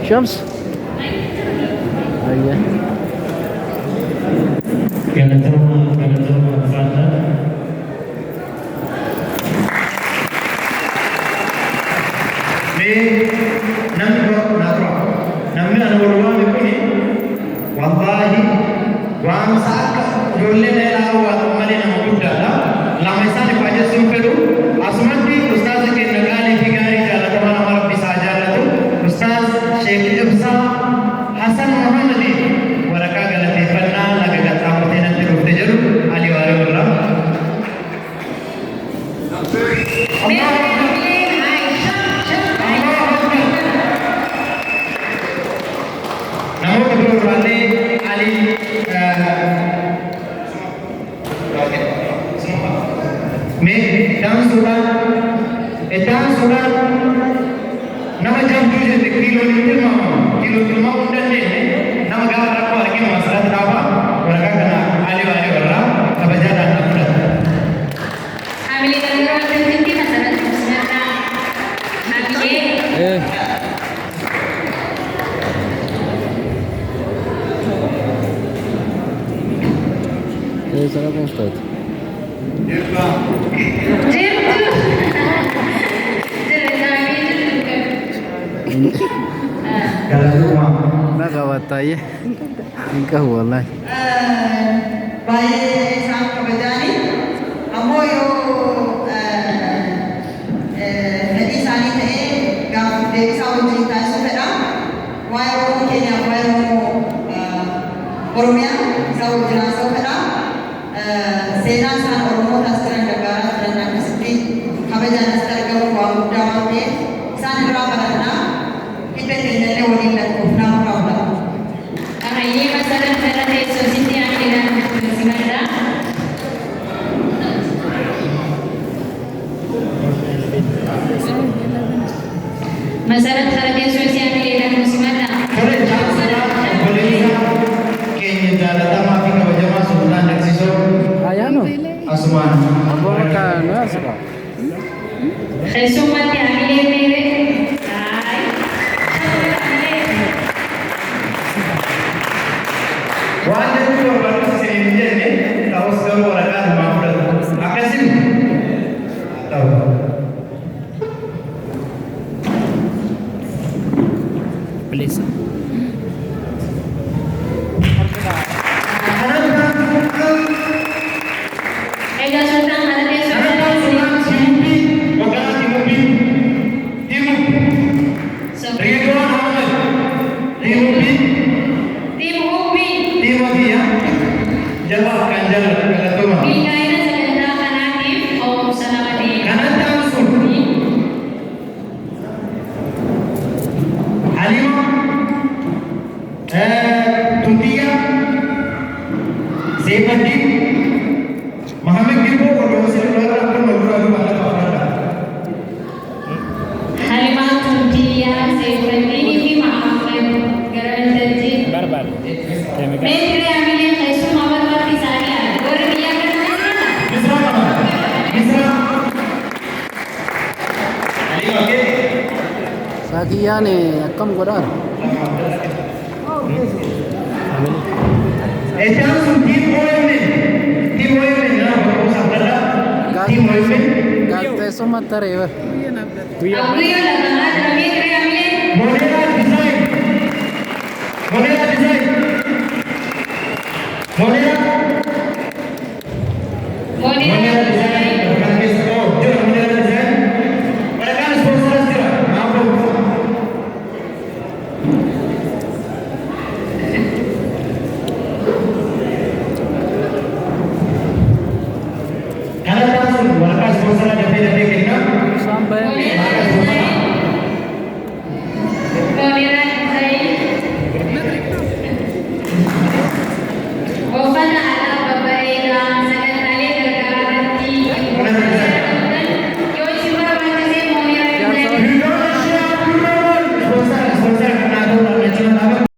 Shams. Ayya. Galatooma, galatooma, ulfaadhaa. Mee namni naa tura. Namni ana wal waame kuni wallaahi waamsa akka ijoollee na ilaaluu waatan malee nama guddaadha. Lama isaan ifaajessuu hin fedhu. Asumatti ustaaza keenya qaalii fi gaarii jaalatamaa nama Rabbi isaa jaallatu, Ustaaz Sheekh Ibsaa Hasan Muhammadiif waraqaa galateeffannaa laga qaxxaamurtee natti dhufte jedhu Ali Waariyoo irraa. Allahu Akbar. Allahu Akbar. Namoota biroo irraallee Ali mee itti aansuudhaan nama jabduu jette, kiiloon hin tilmaamamu, kiiloon tilmaamuu hin dandeenye, nama gaafa rakkoo arginu asirratti dhaabaa, waraqaa kana Ali Waariyoo irraa kabajaadhaan na fudhata. Hamileedhaan yeroo waltajjiitti Masarat Musnadhaa. Hamilee. Eh. Eessa dhaquuf taate? Jirtu. Jira isaanii jirtu. Galatoomaa. Na qabattaayyee. Hin qabu wallaahi. Baay'ee isaan kabajaani. Ammoo yoo fedhii isaanii ta'ee gaaffiif deebisaa wajjin taasisuu fedha. Waa'ee Oromoo keenyaaf, waa'ee Oromoo Oromiyaa isaan wajjin haasa'uu fedha. Seenaa isaan Oromoota as jiran gargaaraa turan, akkasitti kabajaan asitti argamu waan guddaa waan ta'eef isaan irraa barannaa, hidda keenyallee waliin lakkoofnaa qabna. Hayyee, Masarat, gara teessoo sitti hamileedhaan simadha. Masarat, gara teessoo si hamileedhaan simadha. Tole, chaansiidhaan obboleessa keenya jaalatamaa fi kabajamaa Sultaan Daksisoo Ayyaano. asumaan. Abbaa bakka nu yaasudha. Keessummaatti hamilee meere. Haay. Hamilee. Waan jechuu barbaadu isiniin hin jenne, ta'us garuu waraqaa dhumaa fudhatu. Akkasin ta'u. Please. Kanatti Egaa Sultaan, gara teessoo kanatti suuraan Timubii, hoogganaa Timubii, Timu Ridwaan Ahmed, Timubii, Team Hubbii. Tiimotiya jabaa kan jaalladhu, galatooma. Milkaa'ina sagantaa kanaatiif ho'umsa nama ta'e. Kanatti aansuun Halima Tuntiya Seefaddin Mahammed Girboo Godoo irraa kun dura duuba lafa fudhadha. Halimaa Tuntiyaa, Seefaddinii fi Mahammad gara waltajjii. Barbaade. Meetiree hamilee keessummaa barbaaddi isaanii yaada. Warri biyyaa kana keessa Misra qaba. Misra. Halima kee. Saakiyyaan akkam godhaara? Itti aansuun Team OMN. Team OMN nama bakka buusaa fudhadha. Team OMN. Gaazexeessummaa taree bara. Abguyyoo lagamaa jira, meetiree hamilee. Monera Design. Monera Design. Monera. Monera Monera Design. Waraqaan keessa, oh, jira Monera Design. Waraqaan ispoonsaras jira. Maaf ta'u. Kanatti aansuun waraqaa ispoonsaraa dafee dafee kenna. Isaan bayan.